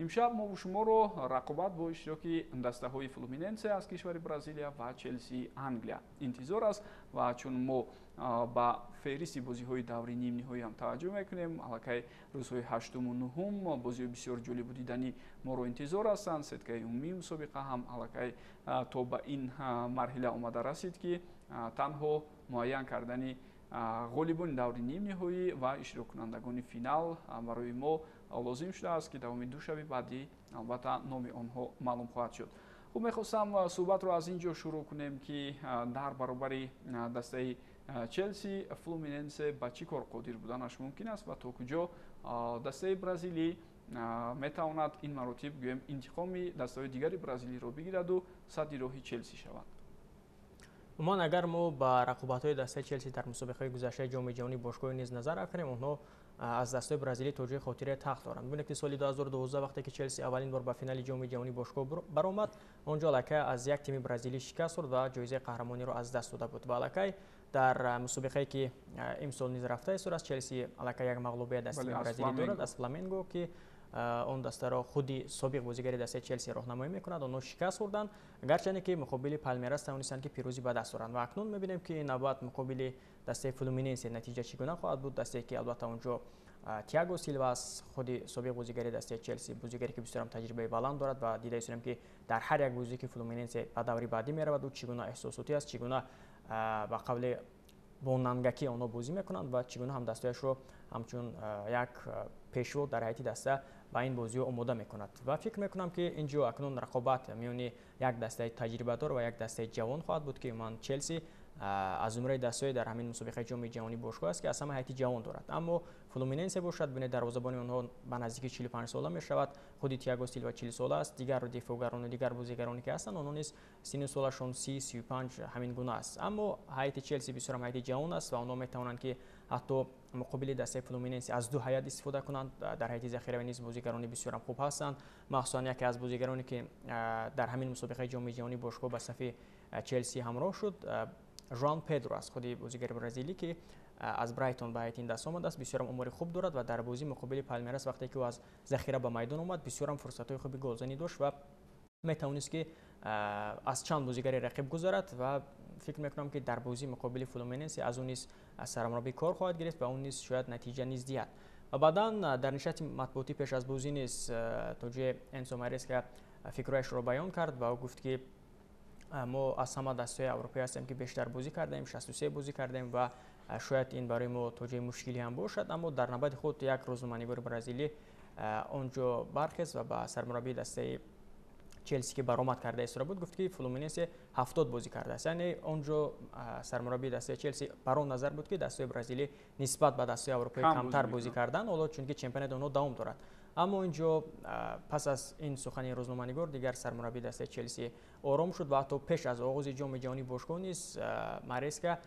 Имшаб мо шуморо рақобат бо иштироки дастаҳои Флуминенсе аз кишвари Бразилия ва Челси Англия интизор аст ва чун мо ба феҳристи бозиҳои даври нимниҳоӣ ҳам таваҷҷӯҳ мекунем, аллакай рӯзҳои ҳаштуму нуҳум бозиҳои бисёр ҷолибу дидани моро интизор ҳастанд. Сеткаи умумии мусобиқа ҳам аллакай то ба ин марҳила омада расид, ки танҳо муайян кардани ғолибони даври нимниҳоӣ ва иштироккунандагони финал барои мо лозим шудааст, ки давоми ду шаби баъдӣ албатта номи онҳо маълум хоҳад шуд. Хуб, мехостам суҳбатро аз ин ҷо шурӯъ кунем, ки дар баробари дастаи Челси Флуминенсе ба чӣ кор қодир буданаш мумкин аст ва то куҷо дастаи бразилӣ метавонад ин маротиб, гӯем, интиқоми дастаҳои дигари бразилиро бигираду садди роҳи Челси шавад. Умуман, агар мо ба рақобатҳои дастаи Челси дар мусобиқаи гузаштаи Ҷоми ҷаҳонии бошгоҳӣ низ назар афканем, онҳо аз дастаи бразилӣ то ҷои хотираи тахт доранд. Бубинед, ки соли 2012, вақте ки Челси аввалин бор ба финали Ҷоми ҷаҳонии бошгоҳ баромад, он ҷо аллакай аз як тими бразилӣ шикаст хӯрд ва ҷоизаи қаҳрамониро аз даст дода буд. Ва аллакай дар мусобиқае, ки имсол низ рафта истодааст, Челси аллакай як мағлубият аз тими бразилӣ дорад, аз Фламенго, ки он дастаро худи собиқ бозигари дастаи Челси роҳнамоӣ мекунад. Онҳо шикаст хӯрданд, гарчанде ки муқобили Палмерас тавонистанд, ки пирӯзӣ ба даст оранд. Ва акнун мебинем, ки ин навбат муқобили дастаи Флуминенсе натиҷа чӣ гуна хоҳад буд, дастае ки албатта он ҷо Тиаго Силва аст, худи собиқ бозигари дастаи Челси, бозигаре ки бисёрам таҷрибаи баланд дорад. Ва дида истодем, ки дар ҳар як бозие, ки Флуминенсе ба даври баъдӣ меравад, ӯ чӣ гуна эҳсосотӣ аст, чӣ гуна ба қавли бо нангакӣ онҳо бозӣ мекунанд ва чӣ гуна ҳамдастҳояшро ҳамчун як пешво дар ҳайати даста ба ин бозиҳо омода мекунад. Ва фикр мекунам, ки ин ҷо акнун рақобат миёни як дастаи таҷрибадор ва як дастаи ҷавон хоҳад буд, ки ман Челси аз зумраи дастаҳое дар ҳамин мусобиқаи Ҷоми ҷаҳонии бошгоҳ аст, ки аз ҳама ҳайати ҷавон дорад. Аммо Флуминенсе бошад, бинед, дарвозабони онҳо ба наздики 45 сола мешавад, худи Тиаго Силва 40 сола аст, дигар дифоъгарону дигар бозигароне, ки ҳастанд, онҳо низ синну солашон 30, 35 ҳамин гуна аст. Аммо ҳайати Челси бисёрам ҳайати ҷавон аст ва онҳо метавонанд, ки ҳатто муқобили дастаи Флуминенсе аз ду ҳайат истифода кунанд. Дар ҳайати захиравӣ низ бозигарони бисёрам хуб ҳастанд, махсусан яке аз бозигароне, ки дар ҳамин мусобиқаи Ҷоми ҷаҳонии бошгоҳ ба сафи Челси ҳамроҳ шуд, Жуан Педро аст, худи бозигари бразилӣ, ки аз Брайтон ба ҳайати ин даста омадааст, бисёрам омори хуб дорад ва дар бозӣ муқобили Палмерас, вақте ки ӯ аз захира ба майдон омад, бисёрам фурсатҳои хуби голзанӣ дошт ва метавонист, ки аз чанд бозигари рақиб гузарад. Ва фикр мекунам, ки дар бозии муқобили Флуминенсе аз ӯ низ сармураббӣ кор хоҳад гирифт ва ӯ низ шояд натиҷа низ диҳад. Ва баъдан дар нишасти матбуотӣ пеш аз бозӣ низ то ҷое Энсо Мареска фикрҳояшро баён кард ва ӯ гуфт, ки мо аз ҳама дастаҳои аврупоӣ ҳастем, ки бештар бозӣ кардаем, 63 бозӣ кардаем ва шояд ин барои мо то ҷои мушкилӣ ҳам бошад. Аммо дар навбати худ як рӯзноманигори бразилӣ он ҷо бархест ва ба сармураббии дастаи Челси, ки баромад карда истода буд, гуфт, ки Флуминенсе 70 бозӣ кардааст. Яъне он ҷо сармураббии дастаи Челси бар он назар буд, ки дастаи бразилӣ нисбат ба дастаи аврупоӣ камтар бозӣ карданд, ҳоло чунки чемпионати онҳо давом дорад. Аммо ин ҷо пас аз ин сухани рӯзноманигор дигар сармураббии дастаи Челси ором шуд ва ҳатто пеш аз оғози Ҷоми ҷаҳонии бошгоҳ низ Мареска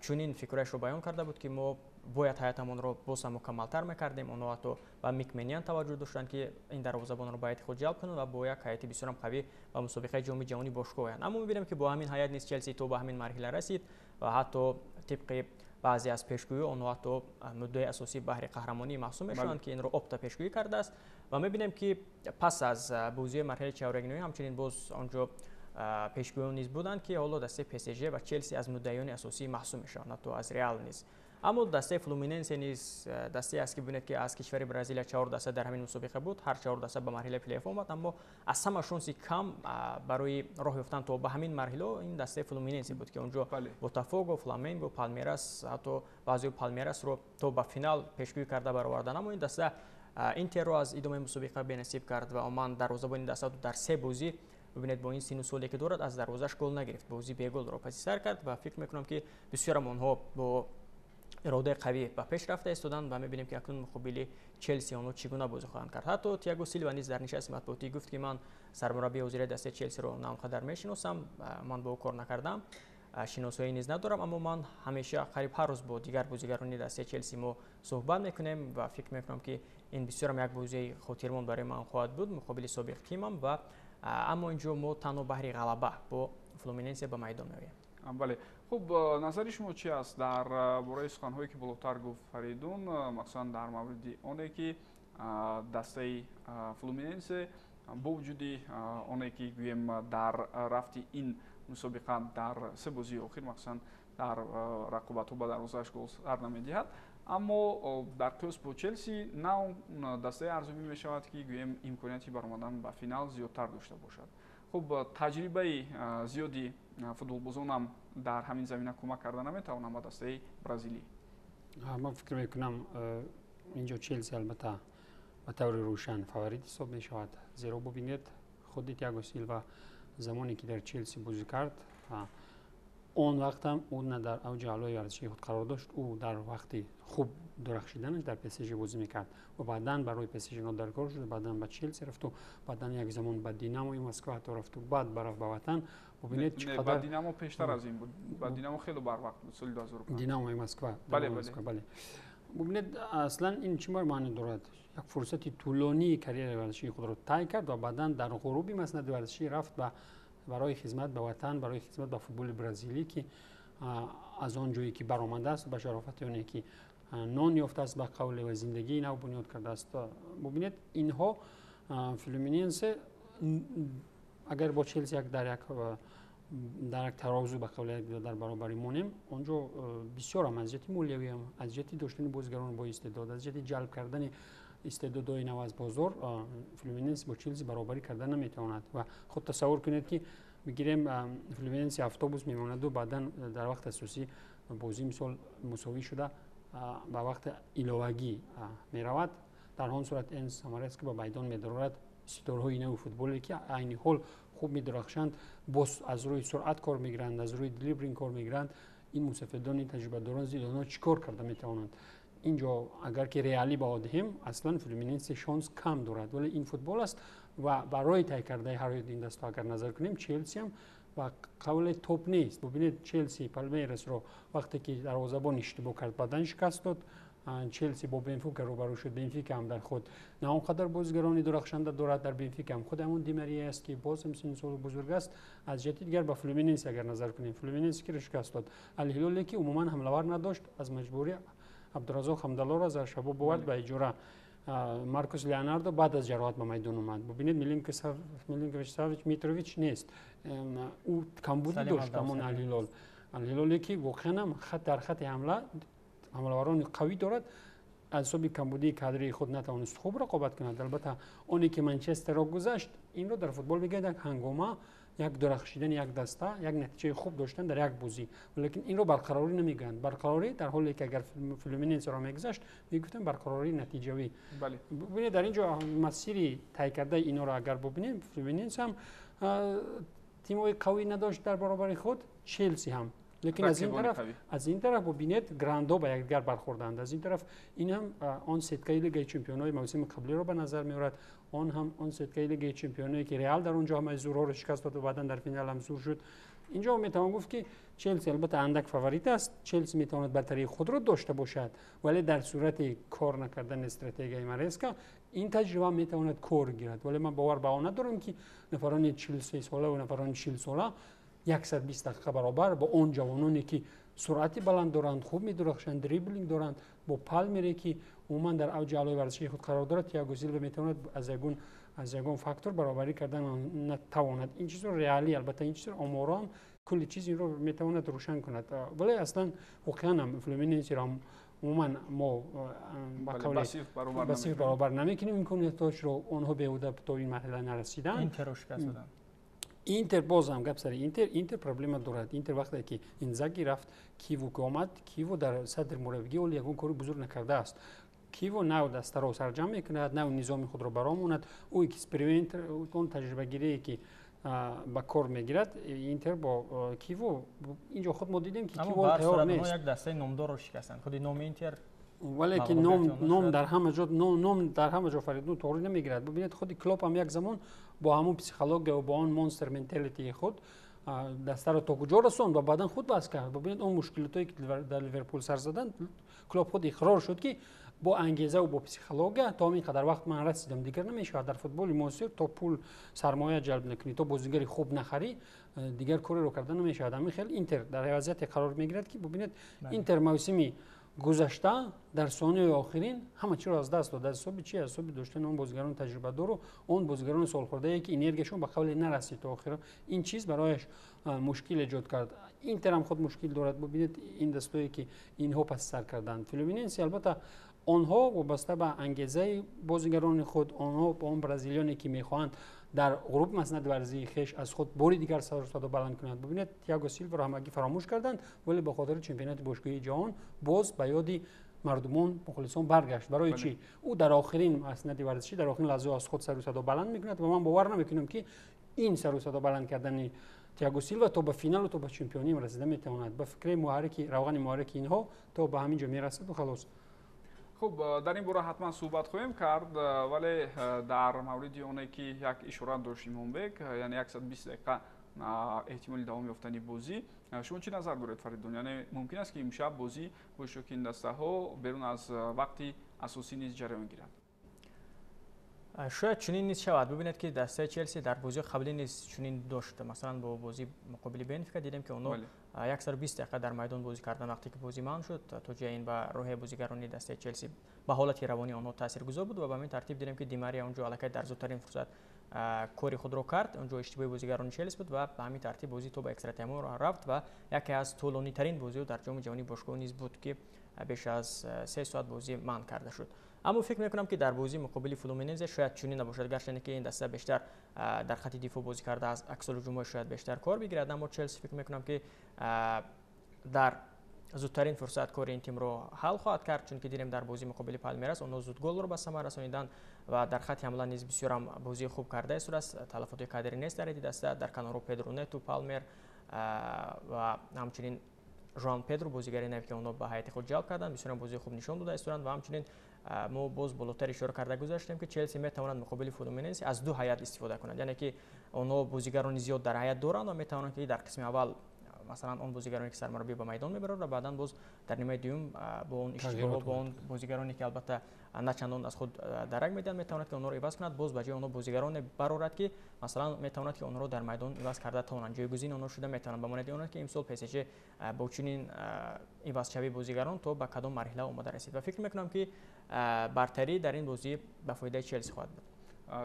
чунин фикрҳояшро баён карда буд, ки мо бояд ҳайатамонро боз ҳам мукаммалтар мекардем. Онҳо ҳатто ба Мик Менян таваҷҷӯҳ доштанд, ки ин дарвозабонро ба ҳайати худ ҷалб кунанд ва бо як ҳайати бисёрам қавӣ ба мусобиқаи Ҷоми ҷаҳонии бошгоҳ оянд. Аммо мебинем, ки бо ҳамин ҳайат низ Челси то ба ҳамин марҳила расид ва ҳатто тибқи баъзе аз пешгӯиҳо онҳо ҳатто муддаи асосӣ баҳри қаҳрамонӣ маҳсуб мешаванд, ки инро Опта пешгӯӣ кардааст. Ва мебинем, ки пас аз бозиҳои марҳилаи чаҳорякниҳоӣ ҳамчунин боз он ҷо пешгӯён низ буданд, ки ҳоло дастаи ПСЖ ва Челси аз муддаиёни асосӣ маҳсуб мешаванд, ҳатто аз Реал низ. Аммо дастаи Флуминенсе низ дастае аст, ки бибинед, ки аз кишвари Бразилия чаҳор даста дар ҳамин мусобиқа буд, ҳар чаҳор даста ба марҳилаи плейоф омад. Аммо аз ҳама шонси кам барои роҳ ёфтан то ба ҳамин марҳила ин дастаи Флуминенсе буд, ки он ҷо Ботафого, Фламенго, Палмерас, ҳатто баъзеҳо Палмерасро то ба финал пешгӯӣ карда бароварданд. Аммо ин даста Интерро аз идомаи мусобиқа бенасиб кард ва умуман дарвозабони даста дар се бозӣ, бибинед, бо ин синну соле, ки дорад, аз дарвозаш гол нагирифт, бозӣ беголро паси сар кард. Ва фикр мекунам, ки бисёрам онҳо бо иродаи қавӣ ба пеш рафта истоданд ва мебинем, ки акнун муқобили Челси онҳо чӣ гуна бозӣ хоҳанд кард. Ҳатто Тиаго Силва низ дар нишасти матбуотӣ гуфт, ки ман сармураббии ҳозираи дастаи Челсиро на он қадар мешиносам, ман бо ӯ кор накардам, шиносоӣ низ надорам, аммо ман ҳамеша қариб ҳар рӯз бо дигар бозигарони дастаи Челси мо суҳбат мекунем ва фикр мекунам, ки ин бисёрам як бозии хотирмон барои ман хоҳад буд муқобили собиқ тимам. Ва аммо ин ҷо мо танҳо баҳри ғалаба бо Флуминенсе ба майдон меоем. Бале, хуб, назари шумо чи аст дар бораи суханҳое, ки болотар гуфт Фаридун, махсусан дар мавриди оне, ки Дастаи Флуминенсе бо вуҷуди оне ки гӯем дар рафти ин мусобиқа дар се бозии охир, махсусан дар рақобатҳо ба дарвозааш гол сар намедиҳад, аммо дар қиёс бо Челси на он дастаи арзёбӣ мешавад, ки гӯем имконияти баромадан ба финал зиёдтар дошта бошад. Хуб, таҷрибаи зиёди футболбозонам дар ҳамин замина кӯмак карда наметавонам ба дастаи бразилӣ. Ман фикр мекунам, инҷо Челси албатта ба таври рӯшан фаворит ҳисоб мешавад, зеро бубинед, худи Тиаго Силва замоне ки дар Челси бозӣ кард, он вақтам ӯ на дар авҷи аълои варзишии худ қарор дошт. Ӯ дар вақти хуб дурахшиданаш дар ПСЖ бозӣ мекард ва баъдан барои ПСЖ нодаркор шуд, баъдан ба Челси рафту, баъдан як замон ба Динамои Москва ҳатто рафту, баъд барафт ба ватан. Бубинед, чӣ қадар Динамо пештар аз ин буд, ба Динамо хеле барвақт буд, соли 2005. Динамои Москва, бале. Бубинед, аслан ин чӣ маъне дорад? Як фурсати тӯлонии карьераи варзишии худро тай кард ва баъдан дар ғуруби маснади варзишӣ рафт ба барои хизмат ба ватан, барои хизмат ба футболи бразилӣ, ки аз он ҷое ки баромадааст, ба шарофати оне ки нон ёфтааст, ба қавле, ва зиндагии нав бунёд кардааст. Бубинед, инҳо Флюминенсе агар бо Челси як дар як тарозу, ба қавле, дар баробарӣ монем, он ҷо бисёрам аз ҷиҳати молиявиам, аз ҷиҳати доштани бозигарон бо истеъдод, аз ҷиҳати ҷалб кардани истеъдодҳои нав аз бозор Флюминенс бо Челси баробарӣ карда наметавонад. Ва худ тасаввур кунед, ки бигирем, Флюминенси автобус мемонаду баъдан дар вақти асосӣ бозӣ, мисол, мусовӣ шуда ба вақти иловагӣ меравад. Дар он сурат Энсо Мареска ба майдон медорад ситораҳои нави футболе, ки айни ҳол хуб медурахшанд, боз аз рӯи суръат кор мегиранд, аз рӯи дриблинг кор мегиранд. Ин мусафидони таҷрибадорон зидди онҳо чӣ кор карда метавонанд? Инҷо агар ки реалӣ баҳо диҳем, аслан Флюминенсе шонс кам дорад, вале ин футбол аст ва барои тай кардаи ҳар ин дастҳо агар назар кунем, Челси ҳам ба қавле топ нест. Бубинед, Челси Палмейрасро вақте ки дарвозабон иштибоҳ кард, баъдан шикаст дод. Челси бо Бенфика рӯбарӯ шуд. Бенфика ҳам дар худ на он қадар бозигарони дурахшанда дорад. Дар Бенфика ҳам худ ҳамон Ди Мария аст, ки боз ҳам синну солу бузург аст. Аз ҷиҳати дигар ба Флюминенсе агар назар кунем, Флюминенсе киро шикаст дод? Алҳилоле, ки умуман ҳамлавар надошт, аз маҷбурӣ Абдуразоқ Ҳамдаллоро аз Шабоб овард ба иҷора. Маркус Леонардо баъд аз ҷароҳат ба майдон омад. Бубинед, Милинкович Савич, Митрович нест, ӯ камбудӣ дошт. Ҳамон Алҳилол, Алҳилоле ки воқеан ҳам дар хати ҳамла ҳамлаварони қавӣ дорад, аз ҳисоби камбудии кадрии худ натавонист хуб рақобат кунад. Албатта, оне ки Манчестерро гузашт, инро дар футбол мегӯянд як ҳангома, як дурахшидани як даста, як натиҷаи хуб доштан дар як бозӣ, лекин инро барқарорӣ намегӯянд. Барқарорӣ дар ҳоле ки агар Флюминенсеро мегузашт, мегуфтем барқарории натиҷавӣ. Бубинед, дар ин ҷо масири тай кардаи инҳоро агар бубинем, Флюминенс ҳам тимҳои қавӣ надошт дар баробари худ, Челси ҳам. Лекин аз ин тараф бубинед, грандо ба якдигар бархӯрданд. Аз ин тараф ин ҳам он сеткаи Лигаи чемпионҳои мавсими қаблиро ба назар меорад, он ҳам он сеткаи Лигаи чемпионое, ки Реал дар он ҷо ҳамаи зӯрҳоро шикаст дод ва баъдан дар финал ҳам зур шуд. Инҷо метавон гуфт, ки Челси албатта андак фаворит аст. Челси метавонад бартарии худро дошта бошад, вале дар сурати кор накардани стратегияи Мареска ин таҷриба метавонад кор гирад. Вале ман бовар ба он надорам, ки нафарони 43сола ва нафарони 40сола 120 дақиқа баробар бо он ҷавононе, ки суръати баланд доранд, хуб медурахшанд, дриблинг доранд, бо Палмере, ки умуман дар авҷи аълои варзишии худ қарор дорад, Тиаго Силва метавонад аз ягон фактор баробарӣ кардан натавонад. Ин чизро реалӣ, албатта, ин чизро оморон, кулли чиз инро метавонад рӯшан кунад. Вале аслан воқеан Флюминенсиро умуман мо ба қавли ба сифр баробар намекунем имкониятҳошро. Онҳо беҳуда то ин марҳила нарасиданд. Интерро шикаст доданд. Интер, бозам гап сари Интер. Интер проблема дорад. Интер вақте ки Инзаги рафт, Киву ки омад, Киву дар садри мураббигӣ оли ягон кори бузург накардааст. Киву нав дастаро сарҷамъ мекунад, нав низоми худро баромонад. Ӯ эксперимент, он таҷрибагирие, ки ба кор мегирад Интер бо Киву, инҷо худ мо дидем, ки Киву тайёр нест. Як дастаи номдорро шикастанд, худи номи Интер. Вале ки ном дар ҳама ҷо, ном дар ҳама ҷо, Фаридун, тоғрӣ намегирад. Бубинед, худи Клоп ҳам як замон бо ҳамун психология ва бо он monster mentality худ дастаро то куҷо расонд ва баъдан худ баҳс кард. Бубинед, он мушкилотое, ки дар Ливерпул сар заданд, Клоп худ иқрор шуд, ки бо ангезаву бо психология то ин қадар вақт ман расидам, дигар намешавад. Дар футболи муосир то пул сармоя ҷалб накунӣ, то бозигари хуб нахарӣ, дигар кореро карда намешавад. Ҳамин хел Интер дар вазъияте қарор мегирад, ки бубинед, Интер мавсими Гузашта дар сонияи охирин ҳама чиро аз даст дод. Аз ҳисоби чи? Аз ҳисоби доштани он бозигарони таҷрибадору он бозигарони солхӯрдае, ки энергияшон ба қавле нарасид то охир. Ин чиз барояш мушкил эҷод кард. Интер ҳам худ мушкил дорад. Бубинед, ин дастое, ки инҳо паси сар карданд. Флюминенсе, албатта, онҳо вобаста ба ангезаи бозигарони худ, онҳо ба он бразилиёне, ки мехоҳанд дар ғуруби маснади варзии хеш аз худ бори дигар сару садо баланд кунанд. Бубинед, Тиаго Силваро ҳамагӣ фаромӯш карданд, вале ба хотири чемпионати бошгоҳии ҷаҳон боз ба ёди мардумон, мухлисон баргашт. Барои чӣ? Ӯ дар охирин маснади варзишӣ, дар охирин лаҳзаҳо аз худ сару садо баланд мекунад ва ман бовар намекунам, ки ин сару садо баланд кардани Тиаго Силва то ба финалу то ба чемпионӣ расида метавонад. Ба фикри муҳаррики, равғани муҳаррики инҳо то ба ҳамин ҷо мерасаду халос. Хуб, дар ин бора ҳатман суҳбат хоҳем кард, вале дар мавриди оне, ки як ишора дошт Имонбек, яъне 120 дақиқа эҳтимоли давом ёфтани бозӣ, шумо чӣ назар доред, Фаридун? Яъне мумкин аст, ки имшаб бозӣ бо иштироки ин дастаҳо берун аз вақти асосӣ низ ҷараён гирад? Шояд чунин низ шавад. Бубинед, ки дастаи Челси дар бозиҳои қаблӣ низ чунин дошт. Масалан, бо бозӣ муқобили Бенфика дидем, ки онҳо 120 дақиқа дар майдон бозӣ карданд, вақте ки бозӣ манъ шуд. То ҷои ин ба рӯҳияи бозигарони дастаи Челси, ба ҳолати равонии онҳо таъсиргузор буд ва ба ҳамин тартиб дидем, ки Ди Мария онҷо аллакай дар зудтарин фурсат кори худро кард. Онҷо иштибоҳи бозигарони Челси буд ва ба ҳамин тартиб бозӣ то ба экстратаймҳо рафт ва яке аз тӯлонитарин бозиҳо дар Ҷоми ҷаҳонии бошгоҳ низ буд, ки беш аз 3 соат бозӣ манъ карда шуд. Аммо фикр мекунам, ки дар бозии муқобили Флуминензе шояд чунин набошад. Гарчанде ки ин даста бештар дар хати дифоъ бозӣ карда, аз аксулҳуҷумҳо шояд бештар кор бигирад, аммо Челси, фикр мекунам, ки дар зудтарин фурсат кори ин тимро ҳал хоҳад кард, чунки дидем, дар бозии муқобили Палмерас онҳо зуд голро ба самар расониданд ва дар хати ҳамла низ бисёрам бозии хуб карда истодааст. Талафоти кадри нест дар ин даста. Дар канорҳо Педро Нету, Палмер ва ҳамчунин Жуан Педро, бозигари наве, ки онҳо ба ҳайати худ ҷалб карданд, бисёрам бозии хуб нишон дода истоданд. Ва ҳамчунин мо боз болотар ишора карда гузаштем, ки Челси метавонад муқобили Флуминенсе аз ду ҳайат истифода кунад, яъне ки онҳо бозигарони зиёд дар ҳайат доранд ва метавонанд, ки дар қисми аввал, масалан, он бозигароне, ки сармураббӣ ба майдон мебарад, ва баъдан боз дар нимаи дуюм бо он иштибоҳо, бо он бозигароне, ки албатта на чандон аз худ дарак медиҳанд, метавонад, ки онҳоро иваз кунад, боз ба ҷои онҳо бозигароне барорад, ки масалан метавонад, ки онҳоро дар майдон иваз карда тавонанд, ҷойгузини онҳо шуда метавонанд, ба монанди он, ки имсол ПСЖ бо чунин ивазшавии бозигарон то ба кадом марҳила омода расид. Ва фикр мекунам, ки бартарӣ дар ин бозӣ ба фоидаи Челси хоҳад буд.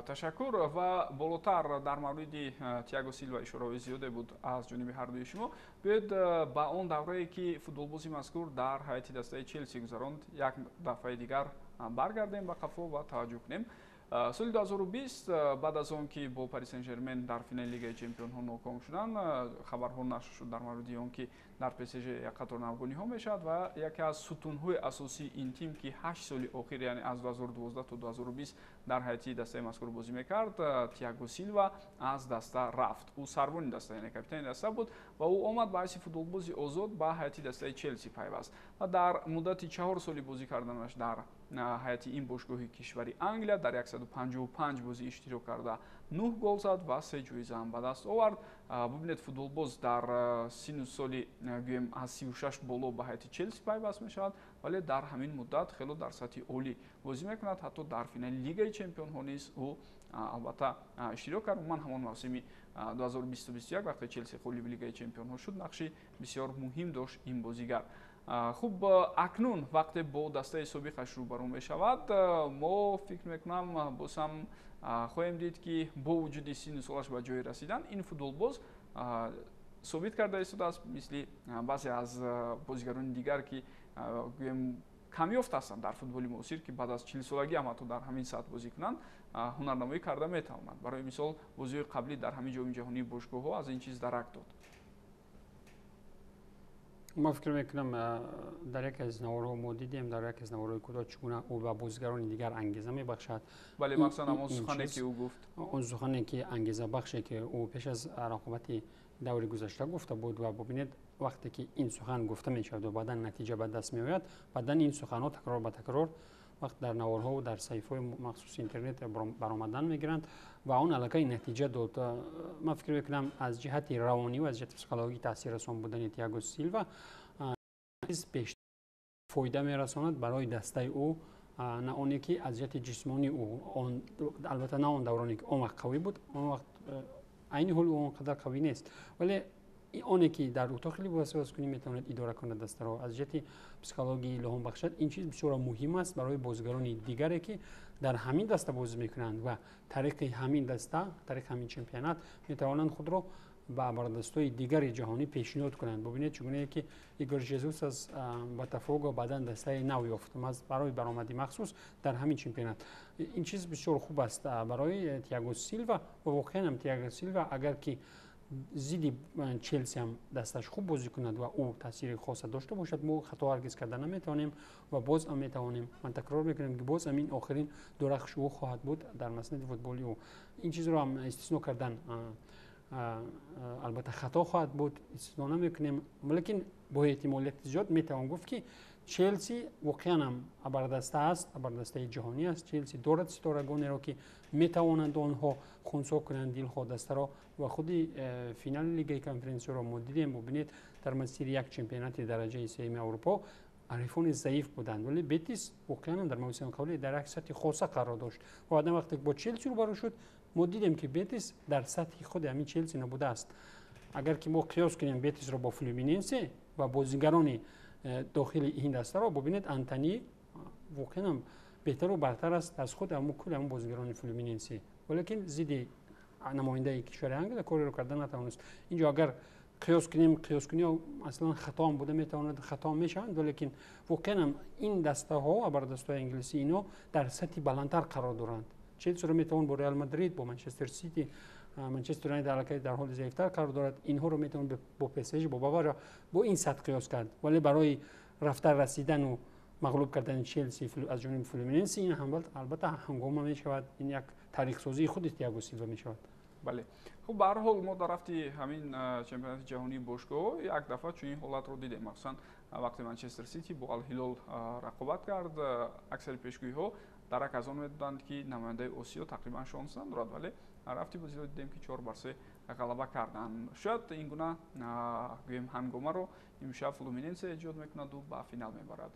Ташаккур. Ва болотар дар мавриди Тиаго Силва ишораҳои зиёде буд аз ҷониби ҳардуи шумо. Биёед, ба он даврае, ки футболбози мазкур дар ҳайати дастаи Челси гузаронд, як дафъаи дигар баргардем ба қафо ва таваҷҷӯҳ кунем. Соли 2020, баъд аз он ки бо Пари Сен Жермен дар финали Лигаи чемпионҳо ноком шуданд, хабарҳо нашр шуд дар мавриди он, ки дар ПСЖ як қатор навгониҳо мешавад ва яке аз сутунҳои асосии ин тим, ки 8 соли охир, яъне аз 2012 то 2020 дар ҳайати дастаи мазкур бозӣ мекард, Тиаго Силва аз даста рафт. Ӯ сарбони даста, яъне капитани даста буд ва ӯ омад, ба ҳайси футболбози озод ба ҳайати дастаи Челси пайваст ва дар муддати 4 соли бозӣ карданаш дар ҳайати ин бошгоҳи кишвари Англия дар 155 бозӣ иштирок карда, нӯҳ гол зад ва се ҷоиза ҳам ба даст овард. Бубинед, футболбоз дар сину соли, гӯем, аз 36 боло ба ҳайати Челси пайваст мешавад, вале дар ҳамин муддат хело дар сатҳи олӣ бозӣ мекунад. Ҳатто дар финали Лигаи чемпионҳо низ ӯ албатта иштирок кард. Умуман, ҳамон мавсими 2020-21, вақте Челси ғолиби Лигаи чемпионҳо шуд, нақши бисёр муҳим дошт ин бозигар. Хуб, акнун вақте бо дастаи собиқаш рӯбарӯ мешавад, мо фикр мекунам, боз ҳам хоҳем дид, ки бо вуҷуди синну солаш ба ҷое расидан, ин футболбоз собит карда истодааст, мисли баъзе аз бозигарони дигар, ки гӯем камёфт ҳастанд дар футболи муосир, ки баъд аз 40-солагӣ ҳам ҳатто дар ҳамин сатҳ бозӣ кунанд, ҳунарнамоӣ карда метавонанд. Барои мисол, бозиҳои қаблӣ дар ҳамин Ҷоми ҷаҳонии бошгоҳҳо аз ин чиз дарак дод. Ман фикр мекунам, дар яке аз наворҳо мо дидем, дар яке аз наворҳои кӯтоҳ, чӣ гуна ӯ ба бозигарони дигар ангеза мебахшад. Бале, махсусан ҳамон сухане, ки ӯ гуфт. Он сухане, ки ангезабахше, ки ӯ пеш аз рақобати даври гузашта гуфта буд. Ва бубинед, вақте ки ин сухан гуфта мешавад ва баъдан натиҷа ба даст меояд, баъдан ин суханҳо такрор ба такрор вақт дар наворҳо дар саҳифаҳои махсуси интернет баромадан мегиранд ва он аллакай натиҷа дод. Ман фикр мекунам, аз ҷиҳати равонӣ ва аз ҷиҳати психологӣ таъсиррасон будани Тиаго Силва бештар фоида мерасонад барои дастаи ӯ, на оне ки аз ҷиҳати ҷисмонӣ ӯ он, албатта, на он давроне, ки он вақт қавӣ буд. Он вақт, айни ҳол ӯ он қадар қавӣ нест, вале Оне ки дар утоқи либосивазкунӣ метавонад идора кунад дастаро, аз ҷиҳати психологии илҳом бахшад, ин чиз бисёр муҳим аст барои бозигарони дигаре, ки дар ҳамин даста бозӣ мекунанд ва тариқи ҳамин даста, тариқи ҳамин чемпионат метавонанд худро ба абардастои дигари ҷаҳонӣ пешниҳод кунанд. Бубинед, чӣ гунае ки Игор Жезус аз Ботафого баъдан дастаи нав ёфт барои баромади махсус дар ҳамин чемпионат. Ин чиз бисёр хуб аст барои Тиаго Силва ва воқеан ҳам Тиаго Силва, агар ки зидди Челси ҳам дасташ хуб бозӣ кунад ва ӯ таъсири хоса дошта бошад, мо хато ҳаргиз карда наметавонем ва боз ҳам метавонем, ман такрор мекунам, ки боз ҳам ин охирин дурахши ӯ хоҳад буд дар маснади футболи ӯ. Ин чизро ҳам истисно кардан албатта хато хоҳад буд, истисно намекунем, лекин бо эҳтимолияти зиёд метавон гуфт, ки Челси воқеан ҳам абардаста аст, абардастаи ҷаҳонӣ аст. Челси дорад ситорагонеро, ки метавонанд онҳо хунсо кунанд дилхоҳ дастаро ва худи финали Лигаи Конференсияро мо дидем. Бубинед, дар масири як чемпионати дараҷаи сеюми Аврупо ҳарифони заиф буданд, вале Бетис воқеан дар мавсими қаблӣ дар як сатҳи хоса қарор дошт ва баъдан вақте бо Челси рӯбарӯ шуд, мо дидем, ки Бетис дар сатҳи худи ҳамин Челси набудааст. Агар ки мо қиёс кунем Бетисро бо Флюминенсе ва бозигарони дохили ин дастаро, бубинед, Антони воқеан беҳтару бартар аст аз худ ҳамун кулли ҳамун бозигарони Флюминенсе, валекин зидди намояндаи кишвари Англия кореро карда натавонист. Инҷо агар қиёс кунем, қиёскуниҳо аслан хатоам буда метавонад, хато мешаванд, валекин воқеан ин дастаҳо, абардастаҳои англисӣ, ино дар сатҳи баландтар қарор доранд. Челсиро метавон бо Реал Мадрид, бо Манчестер Сити, Манчестер Юнайтед аллакай дар ҳоли заифтар қарор дорад, инҳоро метавон бо ПСЖ, бо Бавария, бо ин сатҳ қиёс кард, вале барои рафта расидану мағлуб кардани Челси аз ҷониби Флюминенси, ин ҳам албатта ҳангома мешавад, ин як таърихсозии худи Тиаго Силва мешавад. Бале, хуб, ба ҳар ҳол мо дар рафти ҳамин чемпионати ҷаҳонии бошгоҳ як дафъа чунин ҳолатро дидем, махсусан вақте Манчестер Сити бо Алҳилол рақобат кард. Аксари пешгӯиҳо дарак аз он медоданд, ки намояндаи Осиё тақрибан шонс надорад, вале рафти бозиро дидем, ки 4-3 ғалаба карданд. Шояд ин гуна, гӯем, ҳангомаро имшаб Флуминенсе эҷод мекунаду ба финал мебарад.